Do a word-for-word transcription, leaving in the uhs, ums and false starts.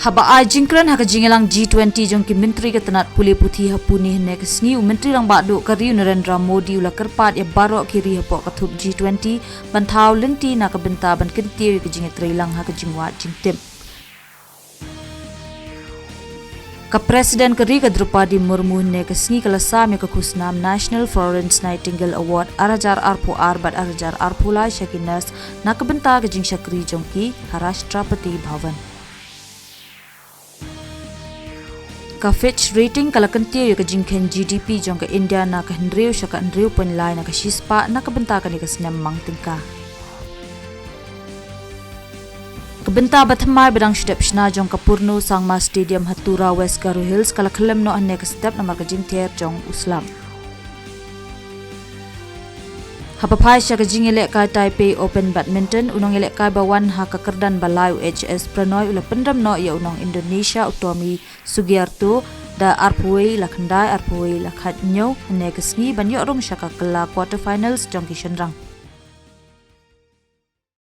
Haba ai jingkren ha ka jingïalang G twenty jong ki myntri ka tnat pule puthi ha Pune hynne ka sngi, u Myntri Rangbah Duh ka ri u Narendra Modi u la kyrpad ïa baroh ki ri hapoh ka thup G twenty ban thaw lynti na ka bynta ban kyntiew ïa ka jingïatreilang ha ka jingwad jingtip. Ka President ka ri ka Droupadi Murmu hynne ka sngi ka la sam ïa ka khusnam National Florence Nightingale Award ar hajar arphew ar bad ar hajar arphew lai sha ki nurse na ka bynta ka jingshakri jong ki ha Rashtrapati Bhavan. Ka Fitch Rating ka la kyntiew ïa ka jingkheiñ G D P jong ka India na ka hynriew sha ka hynriew point lai na ka shispah na ka bynta kane ka snem mang tyngka. Ka bynta bathymmai ba dang shu dep shna jong ka Purno Sangma Stadium ha Tura, West Garo Hills ka la khyllem noh hynne ka step namar ka jingther jong u slap. Haba phai sha ka jingïalehkai Taipei Open Badminton, u nongïalehkai ba wan ha ka kyrdan ba lai u H S Prannoy u la pynrem noh ïa u nong Indonesia u Tommy Sugiarto da arphew wei la khyndai, arphew wei la khathynñiew hynne ka sngi ban ïoh rung sha ka kylla quarter finals jong ki shynrang.